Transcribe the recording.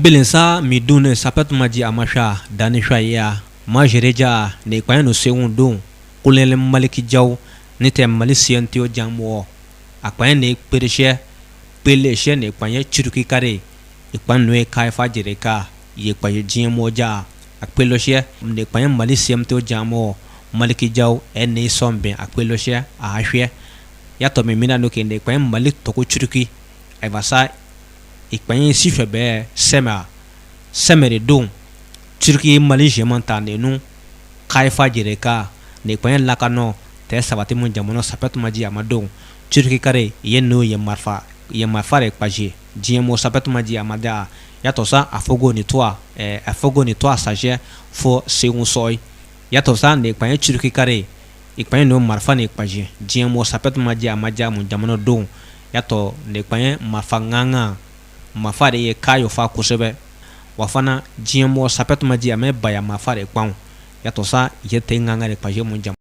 Belensa mi dun ne sapɛtuma ji a ma hwɛ dane hwɛ ya ma jereja ne kpan no segun don kolonɛli Maliki Jaw ne tɛ Mali CNT janmɔgɔ a kpan ne peresɛ pele ne kpan ye Turki kare i kpan n'o ye Kayifa Jereka ye kpan ye diɲɛ mɔja a pelosɛ ne kpan ye Mali CMT janmɔgɔ Maliki Jaw ɛ ne sɔn bɛn a pelosɛ a hwɛ ya tɔ min mina no ke ne kpan ye Mali tɔgɔ Turki ayiwa sa i kpan ye sifɛ bɛɛ sɛmɛ sɛmɛ de don Turki Mali jɛman ta nenu Kayifa Jereka ne kpan ye lakanɔ tɛ sabati mun jamana sapɛtuma ji a ma don Turki kare ye n'o ye marifa ye marifa de kpaze diɲɛ mɔ sapɛtuma ji a ma da yatɔ sa a fɔ ni to a fɔ ni to a sajɛ fɔ segu sɔ yatɔ sa ne kpan ye Turki kare i kpan n'o marifa ni kpaze diɲɛ mɔ sapɛtuma ji a ma ja mun jamana don yatɔ ne kpan ye marifa ŋaŋa marifa de ye k'a yo fa kosɛbɛ wa fana diɲɛ mɔ sapɛtuma ji a mɛ baya marifa de kpan yatɔ sa ye tɛ ŋaŋa de kpaze mun jamana.